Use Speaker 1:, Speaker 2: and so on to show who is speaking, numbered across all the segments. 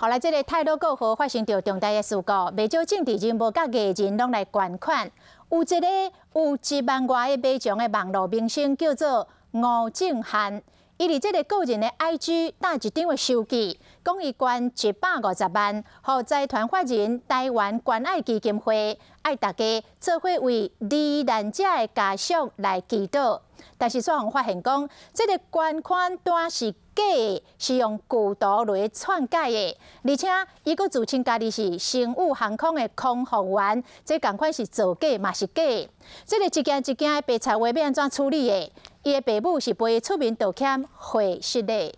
Speaker 1: 予來這个太魯閣號發生著重大的事故，袂少政治人物佮藝人攏來捐款。有一个有1萬外个迷冢的網路明星叫做吳政翰，伊佇這个個人的 IG 貼一張的收據，講伊捐150萬，予財團法人台灣關愛基金會，愛大家做伙為罹難者的家屬來祈禱。但是煞予發現講，這个捐款單是假的，是用舊圖來篡改的，而且伊閣自稱家己是星宇航空的空服員，這仝款是造假嘛是假的。這个一件一件的白賊話欲按怎處理的？伊的爸母是陪伊出面道歉會失禮。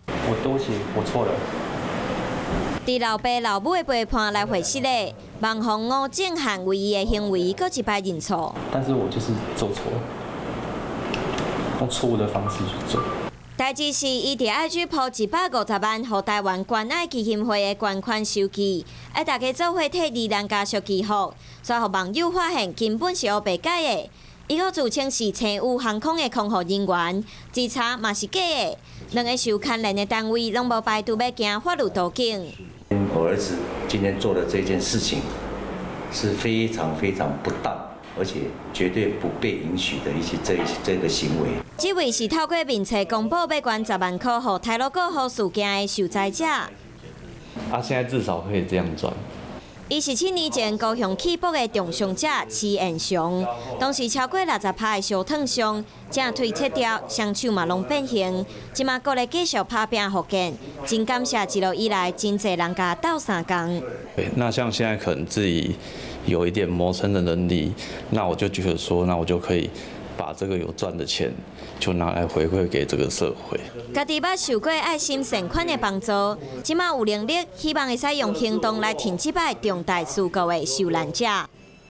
Speaker 2: 我對不起，我錯了。
Speaker 3: 佇老爸老母的陪伴來會失禮，網紅吳政翰為伊的行為閣一擺認錯。
Speaker 2: 但是我就是做錯了，用錯誤的方式去做。
Speaker 3: 代誌是伊佇 IG 鋪150萬，予台灣關愛基金會的捐款收據，愛大家做伙替罹難家屬祈福，煞予網友發現根本是烏白改的。伊閣自稱是星宇航空的空服人員，自查嘛是假的。兩个受牽連的單位攏無排除欲行法律途徑。
Speaker 4: 我兒子今天做的這件事情是非常非常不當，而且絕對不被允許的一些這個行為。
Speaker 3: 這位是透過面冊公布欲捐10萬塊予太魯閣號事件的受災者。
Speaker 5: 啊，現在至少可以這樣賺。
Speaker 3: 伊是7年前高雄起爆的重傷者徐彦雄，當時超過60趴的燒燙傷，正腿切掉，雙手嘛攏變形，這馬閣咧繼續拍拚復健，真感謝一路以來真濟人共鬥相共。
Speaker 5: 對，那像現在可能自己有一點謀生的能力，那我就覺得說，那我就可以把這個有賺的錢就拿來回饋給這個社會。
Speaker 3: 家己捌受過愛心善款的幫助，這馬有能力，希望會使用行動來挺這擺重大事故的受難者。